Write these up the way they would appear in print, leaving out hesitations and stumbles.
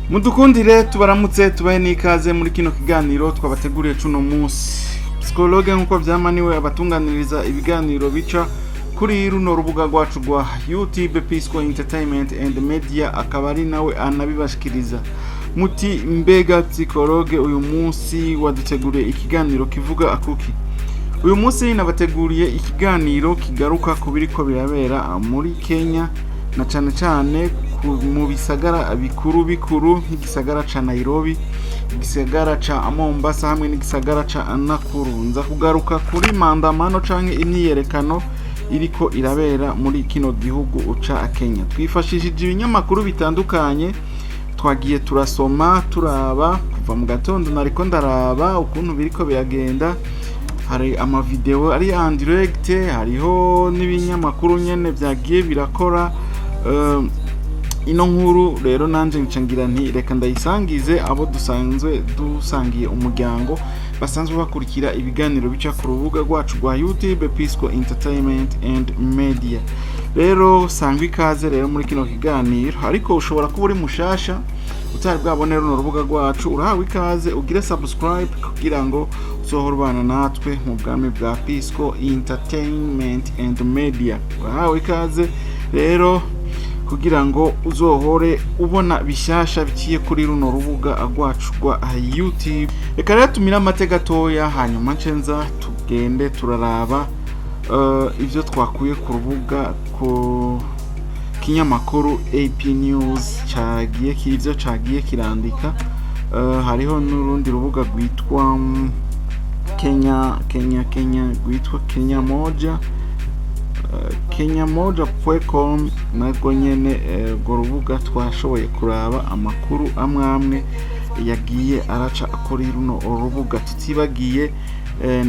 Mudukundire tubaramutse, tubahe n'ikaze muri kino kiganiro twabateguriye cuno munsi. Psychologue nk'uko vyamaniwe abatunganiriza ibiganiro bica kuri runo rubuga rwacu rwa YouTube Pisco Entertainment and Media, akaba ari nawe anabibashikiriza. Muti: "Mbega psychologue, uyu munsi waduteguriye ikiganiro kivuga akuki?" Uyu munsi nabateguriye ikiganiro kigaruka ku biriko birabera muri Kenya, na cane cane mu bisagara bikuru bikuru nk'igisagara ca Nairobi, igisagara ca Mombasa hamwe n'igisagara ca Nakuru. Nza kugaruka kuri maandamano canke imyiyerekano iriko irabera muri kino gihugu ca Kenya. Twifashishije ibinyamakuru bitandukanye, twagiye turasoma, turaba kuva mu gatondo nariko ndaraba ukuntu biriko biragenda. Hari amavideo ari en direct, hariho n'ibinyamakuru nyene vyagiye birakora ino nkuru. Rero nanje nca ngira nti: "Reka ndayisangize abo dusanzwe dusangiye umuryango, basanzwe bakurikira ibiganiro bica ku rubuga rwacu rwa YouTube Pisco Entertainment and Media." Rero sangwa ikaze rero muri kino kiganiro. Ariko ushobora kuba uri mushasha, utari bwabone runo rubuga rwacu, urahawe ikaze, ugire subscribe kugira ngo uzohore ubana natwe mu bwami bwa Pisco Entertainment and Media. Urahawe ikaze rero kugira ngo uzohore ubona bishasha biciye kuri runo rubuga rwacu rwa YouTube. Reka rero tumire amate gatoya, hanyuma ncenza tugende turaraba ivyo twakuye ku rubuga, ku kinyamakuru AP News cagiye ivyo cagiye kirandika. Hariho n'urundi rubuga rwitwa Kenya rwitwa Kenya Moja, kenyamoja.com, narwo nyene urwo rubuga twashoboye kuraba amakuru amwe amwe yagiye araca kuri runo rubuga, tutibagiye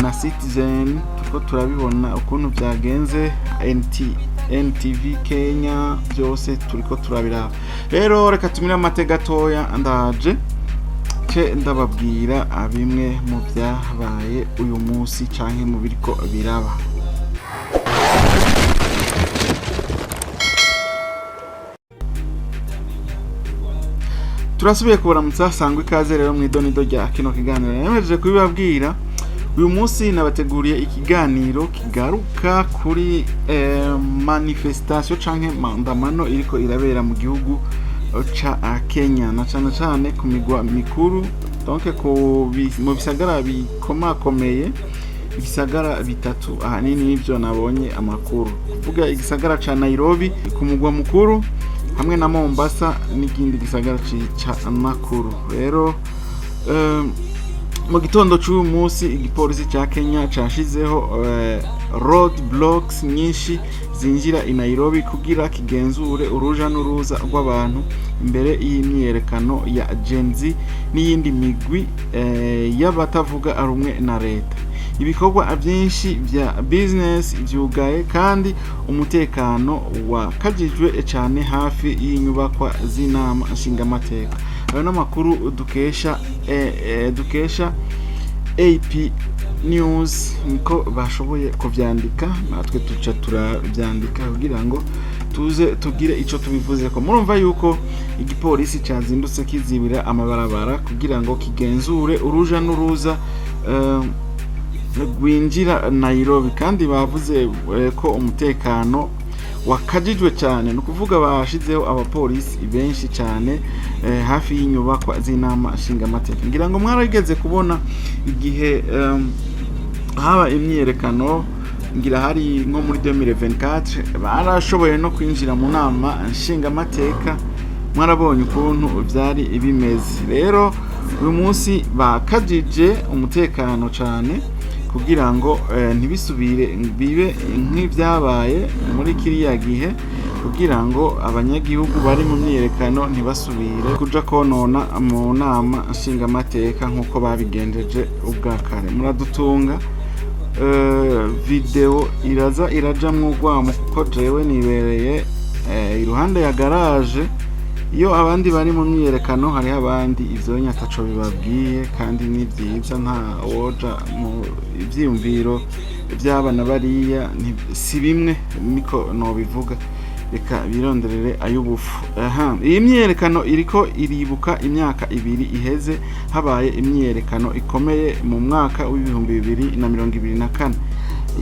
na Citizen, turiko turabibona ukuntu vyagenze, NTV Kenya, byose turiko turabiraba. Rero reka tumire amate gatoya, ndaje ce ndababwira bimwe mu vyabaye uyu munsi canke mu biriko biraba. Turasubiye kubaramutsa, sangwa ikaze rero mu idonido rya kino kiganiro. Nemeje kubibabwira, uyu munsi nabateguriye ikiganiro kigaruka kuri manifestation canke maandamano iriko irabera mu gihugu ca Kenya, na cane cane ku migwa mikuru, donc mu bisagara bikomakomeye, ibisagara bitatu ahanini nivyo nabonye amakuru kuvuga: igisagara ca Nairobi ku mugwa mukuru, hamwe na Mombasa n'ikindi gisagara ca Nakuru. Rero mu gitondo c'uyu munsi igipolisi ca Kenya cashizeho road blocks nyinshi zinjira i Nairobi kugira kigenzure uruja n'uruza rw'abantu imbere y'imyiyerekano ya Gen Z n'iyindi migwi y'abatavuga rumwe na leta. Ibikorwa byinshi vya business vyugaye kandi umutekano wakajijwe cyane hafi y'inyubakwa z'inama nshingamateka. Ayo n'amakuru dukesha AP News, niko bashoboye kuvyandika, natwe tuca turavyandika kugira ngo tuze tugire ico tubivuze ko. Murumva yuko igipolisi cazindutse kizibira amabarabara kugira ngo kigenzure uruja n'uruza rwinjira Nairobi, kandi bavuze ko umutekano wakajijwe cyane, ni ukuvuga bashizeho abapolisi benshi cyane hafi y'inyubakwa z'inama nshingamateka. Ngira ngo mwarigeze kubona igihe haba imyiyerekano, ngira hari nko muri 2024, barashoboye no kwinjira mu nama nshingamateka, mwarabonye ukuntu byari bimeze. Rero uyu munsi bakajije umutekano cyane kugira ngo ntibisubire bibe nk'ibyabaye muri kiriya gihe, kugira ngo abanyagihugu bari mu myiyerekano ntibasubire kuja konona mu nama nshingamateka nk'uko babigenjeje ubwa kare. Muradutunga, video iraza irajamwo urwamo kuko jewe nibereye iruhande ya garage. Iyo abandi bari mu myiyerekano, hariho abandi ivyo nyataco bibabwiye, kandi ni vyiza, nta woja mu ivyiyumviro vy'abana bariya, si bimwe, niko nobivuga. Reka bironderere ay'ubufu. Aha, iyi myiyerekano iriko iribuka imyaka 2 iheze habaye imyiyerekano ikomeye mu mwaka w'2024,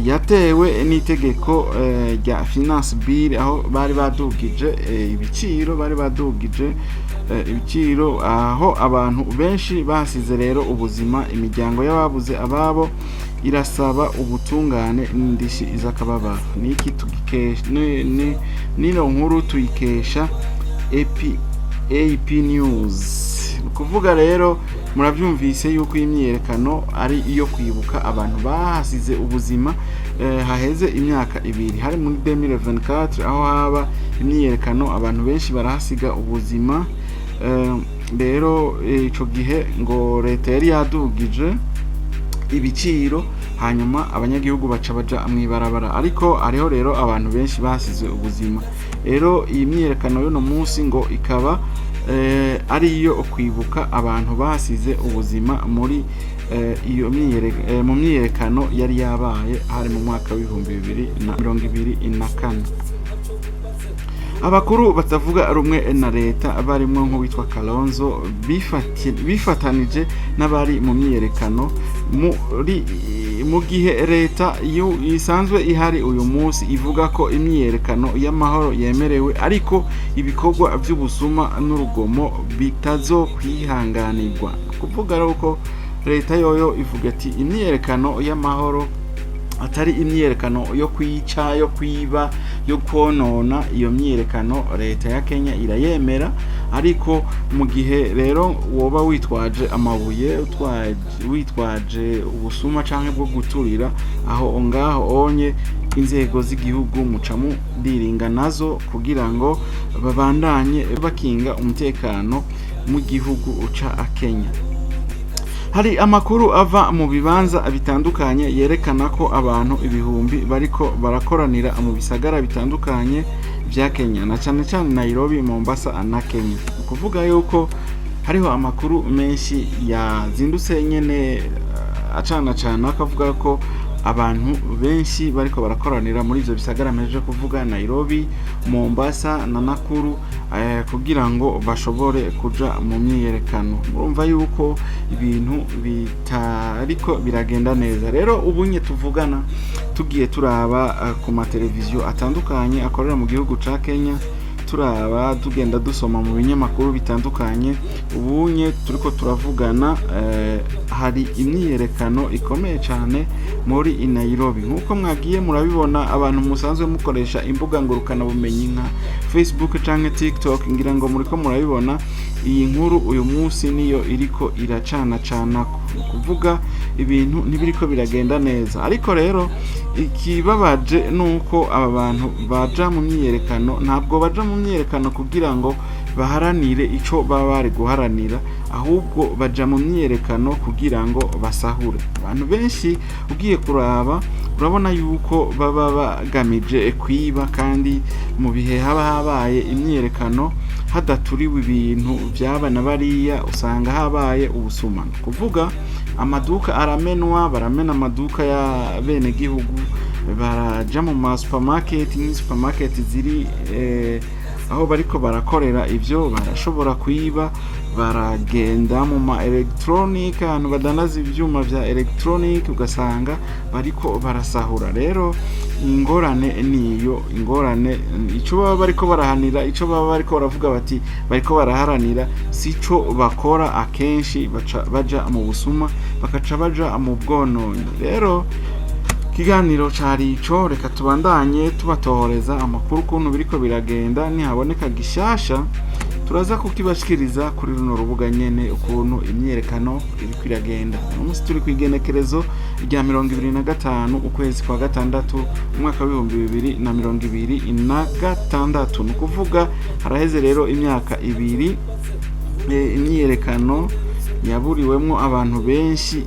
yatewe n'itegeko rya Finance Bill, aho bari badugije ibiciro, aho abantu benshi basize rero ubuzima. Imiryango y'ababuze ababo irasaba ubutungane n'indishi z'akababaro. Niki tugikesha? Nino nkuru tuyikesha AP News. Ni ukuvuga rero murabyumvise yuko iyi myiyerekano ari iyo kwibuka abantu bahasize ubuzima, haheze imyaka 2, hari muri 2024, aho haba imyiyerekano abantu benshi barahasiga ubuzima. Rero ico gihe ngo leta yari yadugije ibiciro, hanyuma abanyagihugu baca baja mw'ibarabara, ariko hariho rero abantu benshi basize ubuzima. Rero iyi myiyerekano y'uno munsi ngo ikaba ari iyo kwibuka abantu basize ubuzima muri mu myiyerekano yari yabaye, hari mu mwaka w'2024. Abakuru batavuga rumwe na leta barimwo nk'uwitwa Kalonzo bifatanije n'abari mu myiyerekano, muri mu gihe leta isanzwe ihari uyu munsi ivuga ko imyiyerekano y'amahoro yemerewe, ariko ibikorwa by'ubusuma n'urugomo bitazokwihanganirwa. Kuvuga rero ko leta yoyo ivuga ati imyiyerekano y'amahoro, atari imyiyerekano yo kwica, yo kwiba, yo konona, iyo myiyerekano leta ya Kenya irayemera. Ariko mu gihe rero woba witwaje amabuye, witwaje ubusuma canke bwo guturira aho ngaho onye, inzego z'igihugu muca mudiringa nazo kugira ngo babandanye bakinga umutekano mu gihugu uca Kenya. Hari amakuru ava mu bibanza bitandukanye yerekana ko abantu ibihumbi bariko barakoranira mu bisagara bitandukanye vya Kenya, na cane cane Nairobi, Mombasa na Kenya. Ni ukuvuga yuko hariho amakuru menshi yazindutse nyene acana cana, akavuga ko abantu benshi bariko barakoranira muri ivyo bisagara mpejeje kuvuga, Nairobi, Mombasa na Nakuru, kugira ngo bashobore kuja mu myiyerekano. Murumva yuko ibintu bitariko biragenda neza. Rero ubunye tuvugana, tugiye turaba ku mateleviziyo atandukanye akorera mu gihugu ca Kenya, turaba, tugenda dusoma mu binyamakuru bitandukanye, ubunye turiko turavugana hari imyiyerekano ikomeye cyane muri Nairobi, nk'uko mwagiye murabibona. Abantu musanzwe mukoresha imbuga ngurukanabumenyi nka Facebook canke TikTok, ngira ngo muriko murabibona. Iyi nkuru uyu munsi niyo iriko iracana cana, kuvuga ibintu ntibiriko biragenda neza. Ariko rero ikibabaje nuko aba bantu baja mu myiyerekano ntabwo baja mu myiyerekano kugira ngo baharanire ico baba bari guharanira, ahubwo baja mu myiyerekano kugira ngo basahure. Abantu benshi ugiye kuraba urabona yuko baba bagamije kwiba, kandi mu bihe haba habaye imyiyerekano hadaturiwe ibintu vyaba na bariya, usanga habaye ubusuma. Kuvuga amaduka aramenwa, baramena amaduka ya bene gihugu, baraja mu ma supermarket, ni supermarket ziri aho bariko barakorera ivyo, barashobora kwiba. Baragenda mu ma electronic, ahantu badandaza ivyuma vya electronic, ugasanga bariko barasahura. Rero ingorane niyo ingorane, ico baba bariko barahanira, ico baba bariko baravuga bati bariko baraharanira, sico bakora. Akenshi baca baja mu busuma, bakaca baja mu bwononyi. Rero ikiganiro cari ico. Reka tubandanye tubatohoreza amakuru ukuntu biriko biragenda. Nihaboneka gishasha turaza kukibashikiriza kuri runo rubuga nyene, ukuntu imyiyerekano iriko iragenda. Uno munsi turi kw'igenekerezo rya 25 ukwezi kwa gatandatu umwaka w'2026. Ni ukuvuga haraheze rero imyaka 2 imyiyerekano yaburiwemwo abantu benshi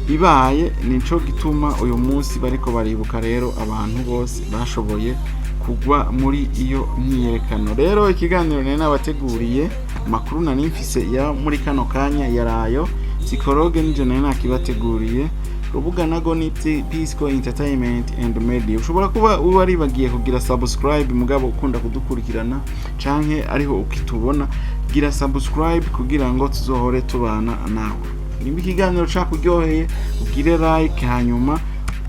ibaye. Nico gituma uyu munsi bariko baribuka rero abantu bose bashoboye kugwa muri iyo myiyerekano. Rero ikiganiro nari nabateguriye, amakuru nari mfise ya muri kano kanya yarayo. Psychologue nije nari nakibateguriye. Urubuga nago ni Pisco Entertainment and Media. Ushobora kuba waribagiye kugira subscribe, mugabo ukunda kudukurikirana, canke ariho ukitubona, gira subscribe kugira ngo tuzohore tubana nawe. Nimba ikiganiro cakuryoheye, ugire like, hanyuma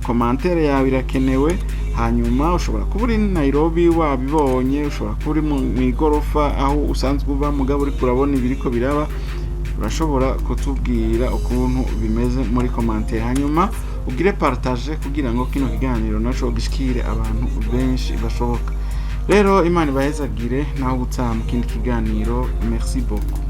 commentaire yawe irakenewe. Hanyuma ushobora kuba uri Nairobi wabibonye, ushobora kuba uri mu igorofa aho usanzwe uba, mugabo uriko urabona ibiriko biraba, urashobora kutubwira ukuntu bimeze muri commentaire. Hanyuma ugire partage kugira ngo kino kiganiro naco gishikire abantu benshi bashoboka. Rero Imana ibahezagire, naho gutaha mu kindi kiganiro. Merci beaucoup.